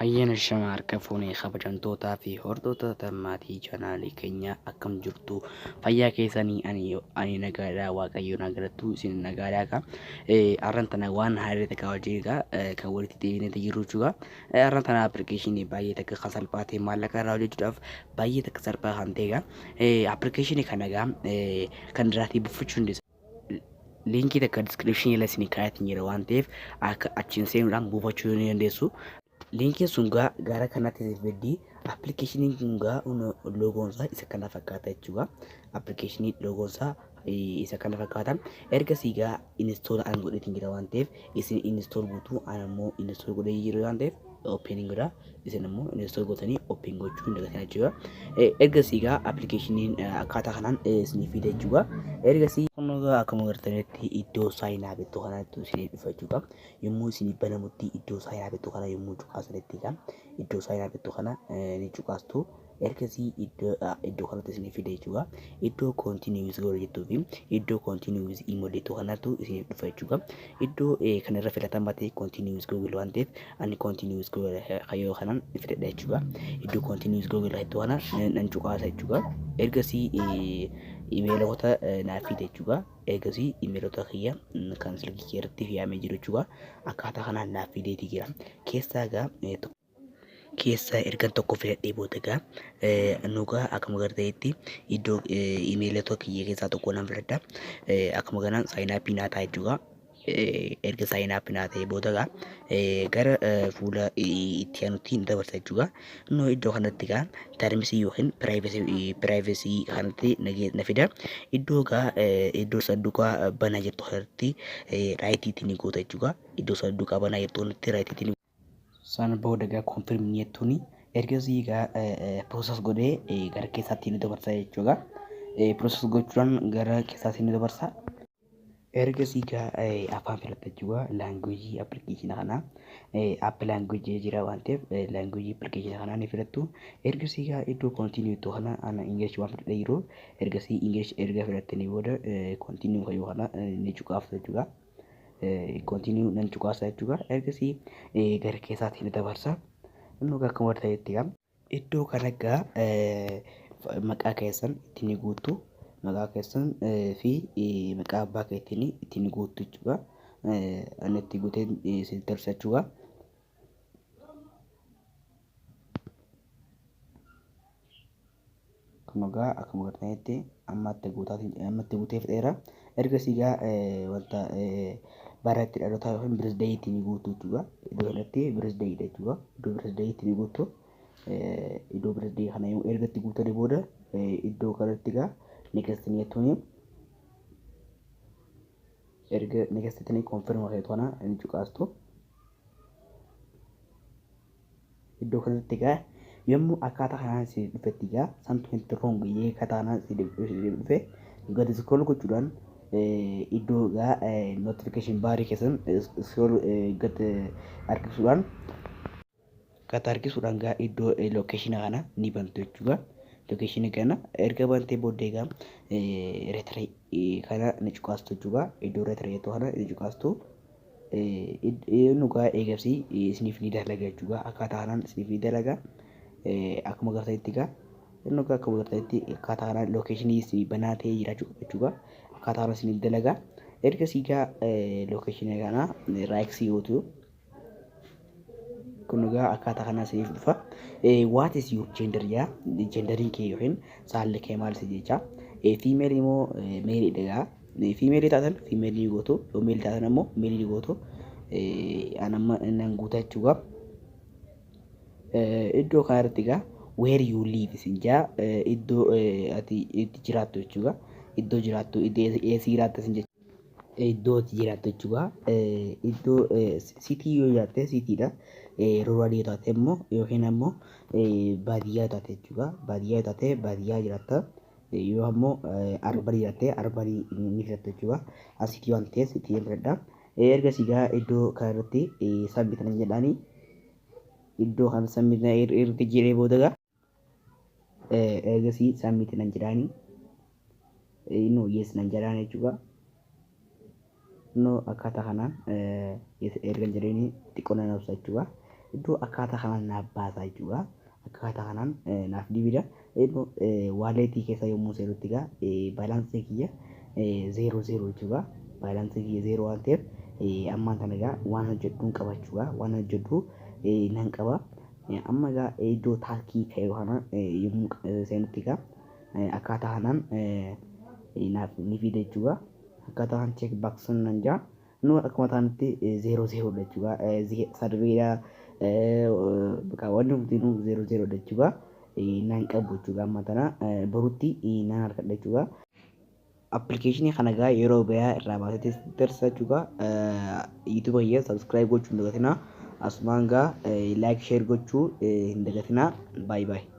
Hayyana shama harka fuunee kabajamtootaa fi hordoftoota maatii chaanaalii keenyaa, akkam jirtu? Fayyaa keessanii? Ani nagaadhaa, Waaqayyo naa galattu, isin nagaadhaa ka. Har'an tana waan haaraa takka wajjin egaa kan walitti deebinee jirru jechuudha. Har'an tana appilikeeshinii baay'ee takka kan salphaa ta'e, maallaqa irraa hojjechuudhaaf baay'ee takka salphaa kan ta'e egaa appilikeeshinii kana egaa kan irraatii buufachuu dandeessu. Liinkii takka description jala isin kaayatiin jira waan ta'eef, akka achiin seenuudhaan buufachuu ni dandeessu. Liinkiin sun gaa gara kanatti isin fiddi. Appilikeeshiniin kun gaa loogoon isaa isa kana fakkaata jechuudha. Appilikeeshinii loogoon isaa isa kana fakkaata. Ergasii gaa install an godheetiin jira waan ta'eef, isin install guutuu, an ammoo install godhee jira waan ta'eef opening godha. Isin immoo install gootanii open gochuu hin dagatinaa jechuudha. Ergasii gaa appilikeeshiniin akkaataa kanaan isinii fida jechuudha. Ergasii kun egaa akkuma agartanitti iddoo sign up iddoo kanatti isinii dhufa jechuudha. Yommuu isinii banamutti iddoo sign up iddoo kana yommuu cuqaasanitti egaa iddoo sign up iddoo kana ni cuqaastu. Ergasii iddoo kanatti isinii fida jechuudha. Iddoo continue with Google jettuu fi iddoo continue with email jettuu kanatu isiniif dhufa jechuudha. Iddoo kanarra filatamaa ta'e continue with Google waan ta'eef, ani continue with Google kayyoo kanan filadha jechuudha. Iddoo continue with Google jettuu kana nan cuqaasa jechuudha. Ergasii imeelota naaf fida jechuudha. Ergasii imeelota kiyya kan silkii kiyya irratti fe'amee jiru jechuudha. Akkaataa kanaan naaf fideetii jira. Keessaa egaa keessa ergan tokko filadhee booda egaa nugaa akkuma agartanitti iddoo imeelota kiyya keessaa tokko nan filadha. Akkuma kanaan sign up naa ta'a jechuudha. Erga sign up naa ta'e booda egaa gara fuula itti aanutti ni dabarsa jechuudha. Innoo iddoo kanatti egaa terms yookiin privacy kanatti na fida. Iddoo egaa iddoo sanduuqa banaa jirtu kanatti rightiitti ni goota jechuudha. Iddoo sanduuqa banaa jirtu kanatti rightiitti ni sana booda egaa confirm ni jettuuni. Ergasii egaa process godhee gara keessaatti ni dabarsa jechuudha. Process gochuudhaan gara keessaatti ni dabarsa. Ergasii egaa afaan filatta jechuudha. Language appilikeeshina kanaa app language jira waan ta'eef, language appilikeeshina kanaa ni filattu. Ergasii egaa iddoo continue iddoo kana ana English waan filadhee jiru, ergasii English erga filattanii booda continue kayyoo kana ni cuqaaftu jechuudha. Continue nan cuqaasa jechuudha. Ergasii gara keessaatti ni dabarsa. Inni akkuma ta'etti egaa iddoo kana egaa maqaa keessan itti ni guuttu. Maqaa keessan fi maqaa abbaa keetiin itti ni guuttu jechuudha. Ani itti guutee isinitti agarsiisa jechuudha. Kun egaa akkuma agartanitti amma itti guutee fixeera. Ergasii egaa wanta bara itti dhalootaa yookiin birthday itti ni guuttu jechuudha. Iddoo kanatti birthday dha jechuudha. Iddoo birthday itti ni guuttu. Iddoo birthday kana erga itti guutanii booda iddoo kanatti egaa next ni jettuuni. Erga next jettanii confirm keetu kana ni cuqaastu. Iddoo kanatti egaa yommuu akkaataa kanaan si dhufetti egaa something wrong jee akkaataa kanaan si dhufe, gadi scroll gochuudhaan iddoo egaa notification barii keessan scroll gad harkisuudhaan egaa iddoo location kana ni bantu jechuudha. Location kana erga bantee booddee egaa retry kana ni cuqaastu jechuudha. Iddoo retry jettu kana ni cuqaastu. Inni egaa eegasii isiniif ni dalaga jechuudha. Akkaataa kanaan isiniif ni dalaga. Akkuma agartanitti egaa inni egaa akkuma agartanitti akkaataa kanaan location isinii banaa ta'ee jiraachuu qaba jechuudha. Akkaataa kanaan isiniif dalaga. Ergasii egaa location kana right gootu. Kun egaa akkaataa kanaan isiniif dhufa. What is your gender yaa, genderiin kee yookiin saalli kee maal si jecha. Female immoo maleiidha egaa. Female taatan female ni gootu. Yoo male taatan ammoo male ni gootu. An amma nan guuta jechuudha. Iddoo kanarratti egaa where you live isin jaa, iddoo ati itti jiraattu jechuudha. Iddoo jiraattu, iddoo eessa jiraatta isin jechuudha. Iddoo itti jiraattu jechuudha. Iddoo city yoo jiraatte citydha. Rural yoo taate immoo yookiin ammoo baadiyyaa yoo taate jechuudha. Baadiyyaa yoo taate baadiyyaa jiraatta. Yoo ammoo urban jiraatte urban ni filatta jechuudha. City waan ta'eef city filadha. Ergasii egaa iddoo kanarratti submit nan jedhaani. Iddoo kana submit erga jedhee booda egaa ergasii submit nan jedhaani. No, yes nan jedhaan jechuudha. No, akkaataa kanaan yes erga jedheeni xiqqoo nan obsa jechuudha. Iddoo akkaataa kanaan naaf baasaa jechuudha. Akkaataa kanaan naaf dibida. Iddoo walletii keessa yommuu seenutti egaa balancii kiyya zero zero jechuudha. Balancii kiyya zero waan ta'eef ammaan tana egaa waan hojjedhu hin qaba jechuudha. Waan hojjedhu nan qaba. Amma egaa iddoo taskii ka'e kana yommuu seenutti egaa akkaataa kanaan naaf ni fida jechuudha. Akkaataa kanaan check box nan jaa. Nu akkuma ta'anitti zero zerodha jechuudha. Surveydha bakka wanni hundinuu zero zerodha jechuudha. Nan qabu jechuudha, amma tana borutti nan harkadha jechuudha. Appilikeeshinii kana egaa yeroo bayaa irraa baasetti darsa jechuudha. YouTube kiyya subscribe gochuu hin dagatinaa. Asumaan egaa like, share gochuu hin dagatinaa. Baay'ee baay'ee.